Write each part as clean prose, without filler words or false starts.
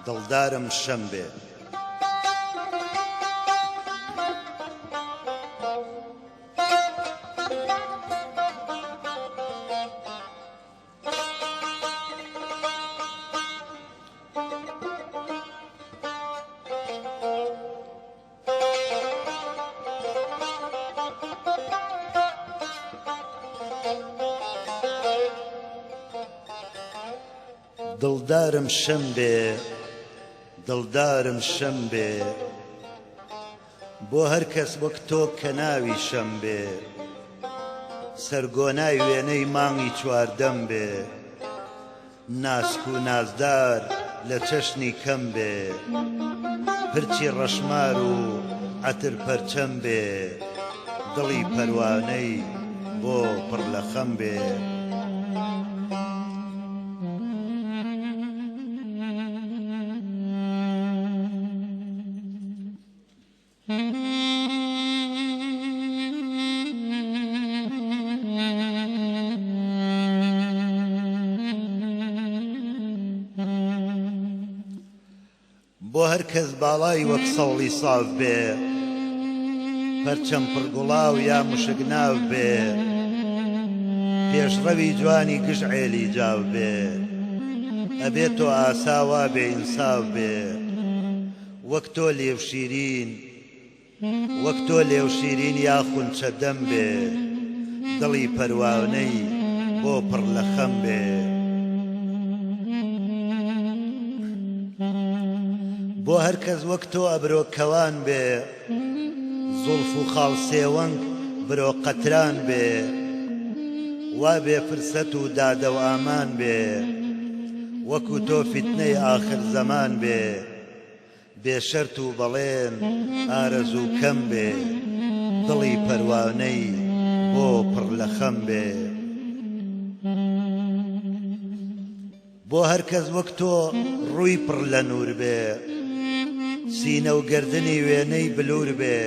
دڵدارم شەم بێ. دڵدارم شەم بێ دڵدارم شەم بێ بۆ هەر کەس وەک تۆ کە ناوی شەم بێ سەرگۆنای وێنەی مانگی چواردەم بێ ناسک و نازدار لە چەشنی کەم بێ پرچی ڕەشمار و عەتر پەرچەم بێ دڵی پەروانەی بۆ پڕ لە خەم بێ. بۆ هەر کەس باڵای وەک سەوڵی ساف بێ پەرچەم پڕ گوڵاو یا مشک ناو بێ پێشڕەوی جوانی گشت عێلی جاو بێ ئەبێ تۆ ئاسا وا بێ ئینساف بێ وەک تۆ لێو شیرین وەک تۆ لێو شیرین یا خونچە دەم بێ دڵی پەروانەی بۆ پڕ لە خەم بێ. بۆ هەر کەس وەک تۆ ئەبرۆ کەوان بێ زوڵف و خاڵ سێوەنگ برۆ قەتران بێ وا بێ فرسەت و دادە و ئامان بێ وەکو تۆ فیتنەی ئاخر زەمان بێ بێ شەرت و بەڵێن ئارەزوو کەم بێ دڵی پەروانەی بۆ پڕ لە خەم بێ. بۆ هەر کەس وەک تۆ ڕووی پڕ لە نوور بێ سینە و گەردنی وێنەی بلوور بێ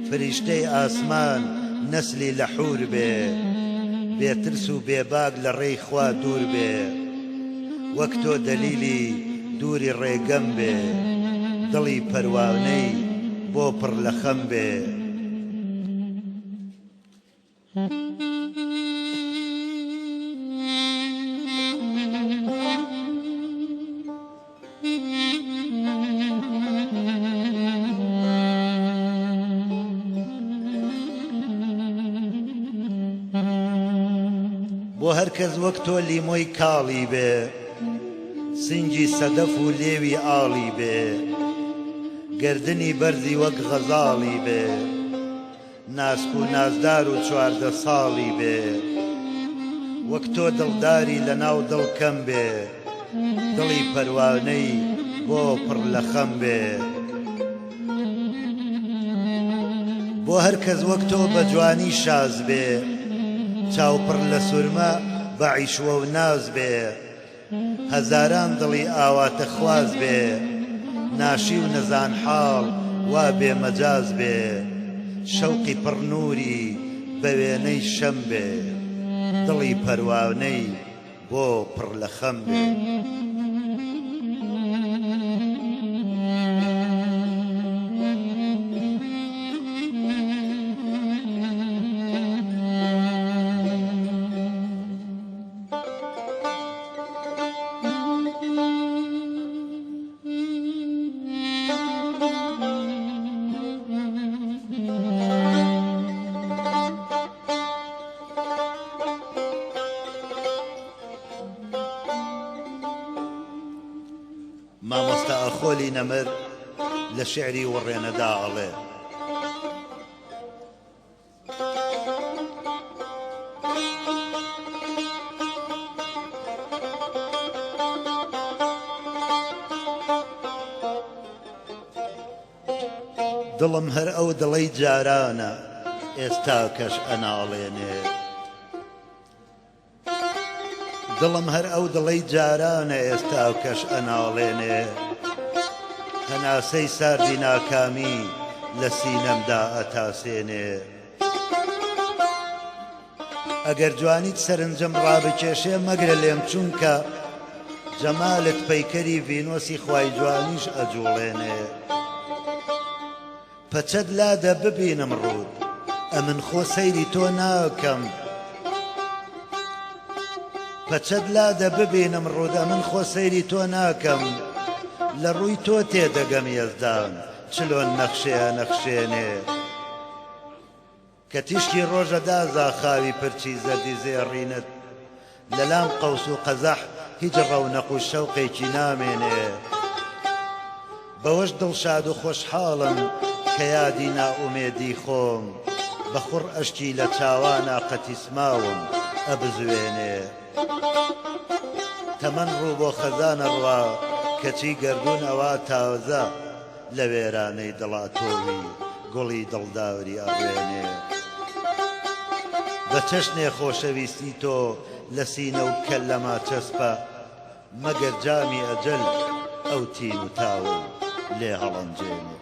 فریشتەی ئاسمان نەسلی لە حوور بێ بێ ترس و بێ باک لە ڕێی خوا دوور بێ وەک تۆ دەلیلی دووری ڕێگەم بێ دڵی پەروانەی بۆ پڕ لە خەم بێ. بۆ هەر کەس وەک تۆ لیمۆی کاڵی بێ سنگی سەدەف و لێوی ئاڵی بێ گەردنی بەرزی وەک غەزاڵی بێ ناسک و نازدار و 14 ساڵی بێ وەک تۆ دڵداری لە ناو دڵ کەم بێ دڵی پەروانەی بۆ پڕ لە خەم بێ بۆ هەر کەس وەک تۆ بە جوانی شاز بێ چاو پڕ لە سورمە بە عیشوە و ناز بێ هەزاران دڵی ئاواتە خواز بێ ناشی و نەزان حاڵ وا بێ مەجاز بێ شەوقی پڕ نووری بە وێنەی شەم بێ دڵی پەروانەی بۆ پڕ لە خەم بێ. مامۆستا ئاخۆلی نەمر لە شیعری وڕێنەدا ئەڵێ. دڵم هەر ئەو دڵەی جارانە ئێستاکەش ئەناڵێنێ. دڵم هەر ئەو دڵەی جارانە ئێستاکەش ئەناڵێنێ. هەناسەی ساردی ناکامی لە سینەمدا ئەتاسێنێ. ئەگەر جوانیت سەرنجم ڕابکێشێ مەگرە لێم چونکە. جەمالت پەیکەری ڤینۆسی خوای جوانیش ئەجوڵێنێ. پەچەت لادە ببینم ڕووت ئەمن خۆ سەیری تۆ ناکەم. پەچەت لادە ببینم ڕووت ئەمن خۆ سەیری تۆ ناکەم. لە ڕووی تۆ تێدەگەم یەزدان چلۆن نەخشێ ئەنەخشێنێ. کە تیشکی ڕۆژە دازا خاوی پرچی زەردی زێڕینت لە لام قەوس و قەزەح هیچ ڕەونەق و شەوقێکی نامێنێ. بەوەش دڵشاد و خۆشحاڵم کە یادی نائومێدی خۆم بە خوڕ ئەشکی لە چاوانا قەتیسماوم ئەبزوێنێ. تەمەن ڕوو بۆ خەزان ئەڕوا کەچی گەردوون ئەوا تازە لە وێرانەی دڵا تۆوی گوڵی دڵداری ئەڕوێنێ. بە چەشنێ خۆشەویستی تۆ لە سینە و کەللەما چەسپە، مەگەر جامی ئەجەل ئەو تین و تاوەی لێ هەڵەنجێنێ.